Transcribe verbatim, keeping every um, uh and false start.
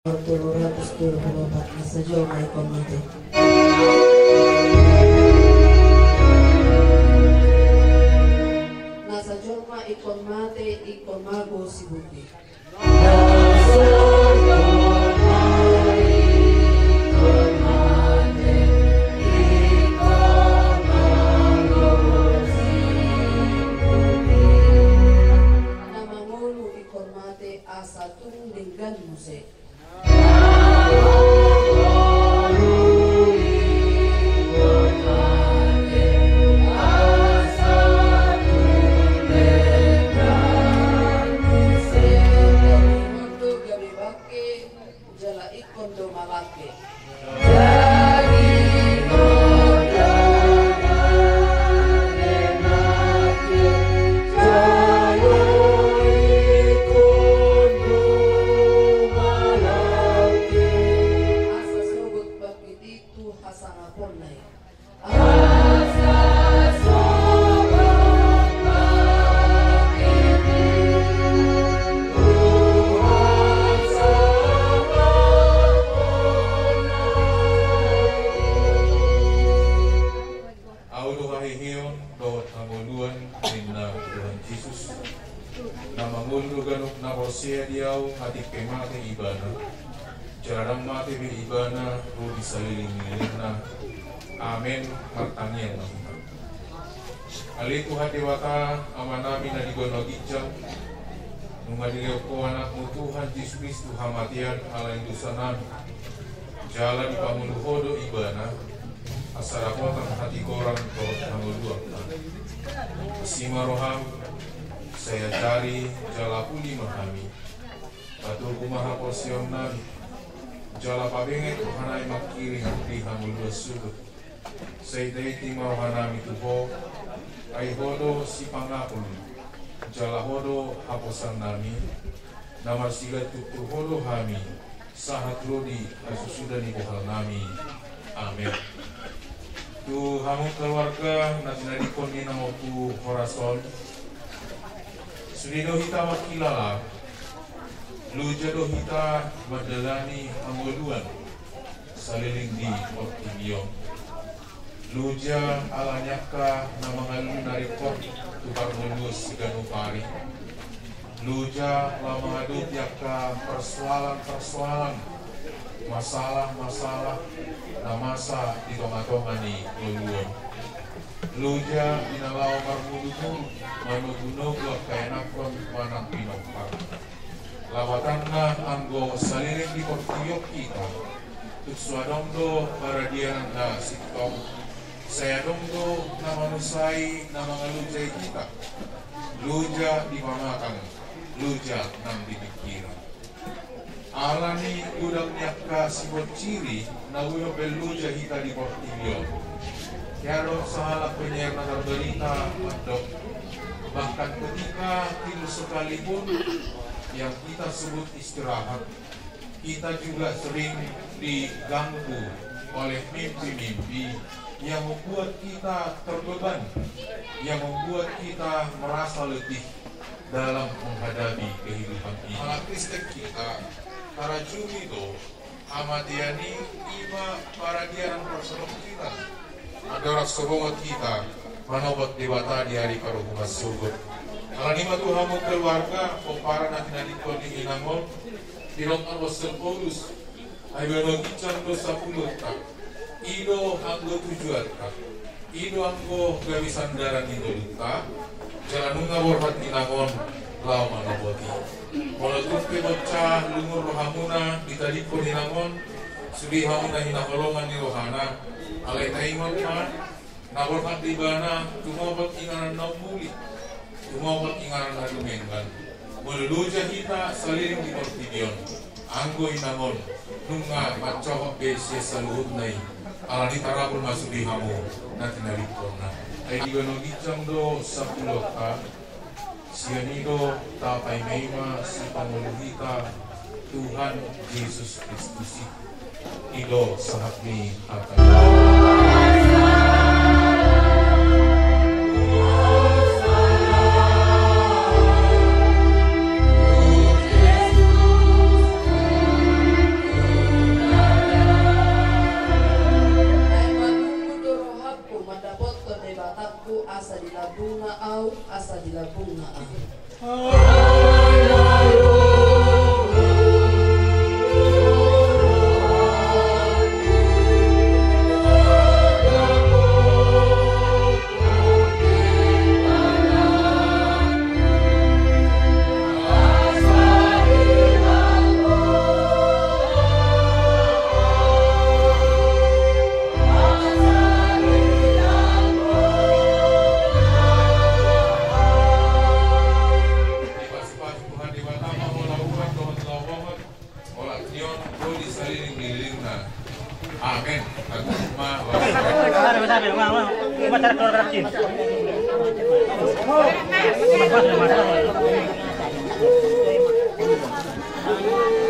Tolu ratus tolu pulu opat. Na sahat ma ingkon mate. Na sahat ma ingkon mate, ingkon mago sibuti. Na mangolu ingkon mate asa tung denggan muse. Ingkon do gabe bangke, jala ingkon do malangke. Asa sogot bangkit i tu hasangaponna i. Ahu do haheheon dohot hangoluan, ninna Tuhan Jesus. Na mangolu do ganup na porsea di Ahu, atik pe mate ibana, jala ndang mate be ibana ro di saleleng ni lelengna. Amen. Martangiang ma hita. Ale Tuhan Debata, Amanami na di banua ginjang, nunga dilehon Ho Anakmu Tuhan Jesus Kristus tu hamatean ala ni dosanami, jala dipangolu Ho do ibana, asa dapotan hatigoran dohot hangoluan. Asi ma roham, sai ajari jala puli ma hami. Patogu ma haporseaonnami, jala pabenget rohanami mangkirim di hangoluan sogot. Sai taiti ma rohanami tu Ho, ai Ho do sipangapul, jala Ho do haposanami, na marsigantung tu Ho do hami, sahat ro di hasusuda ni bohalnami. Amen. Tu hamu keluarga na tinadingkon ni inangku horas on, sude do hita mangkilala, loja do hita mandalani hangoluan saleleng di portibi on. Loja ala ni angka na mangalului na ringkot tu parngoluon siganup ari. Loja laho mangadopi angka persoalan-persoalan, masalah-masalah na masa di tonga-tonga ni ngolu on. Loja di na laho marmulu-mulu, manogu-nogu angka ianakhon manang pinompar. Lapatanna anggo saleleng di portibi on hita, tung so adong do paradianan na sintong, sai adong do na manusai na mangalojai hita. Loja di pamatang, loja nang di pingkiran. Ala ni godang ni angka sibonciri na boi mambahen loja hita di portibi on. Ia adong sahalak penyair na tarbarita mandok, bahkan ketika tidur sekalipun yang kita sebut istirahat, kita juga sering diganggu oleh mimpi-mimpi yang membuat kita terbeban, yang membuat kita merasa letih dalam menghadapi kehidupan ini. Ala Kristen hita, tarajumi do hamatean i ima paradianan parsadongan hita. Andorang so bongot hita manopot Debata di ari paruhuman sogot. Alani i ma tu hamu keluarga, pomparan na tinadingkon ni inang on, didok apostel Paulus, ai banua ginjang do sapulunta, i do anggo tujuanta, i do anggo gabe sandaran ni ngolunta, jala nunga borhat inang on laho manopot i. Molo tung pe bonca lungun rohamuna ditadingkon inang on, sude hamu na hinaholongan ni rohana, alai taingot ma, na borhat do ibana tumopot inganan na umuli, tumopot inganan na dumenggan. Molo loja hita saleleng di portibi on, anggo inang on nunga mancohot be sian saluhutna i. Alani i tarapul ma sude hamu na tinadingkonna. Ai di banua ginjang do sapulunta, sian i do tapaimaima sipangolu hita Tuhan Jesus Kristus i. I do sahat ni hata. Amen.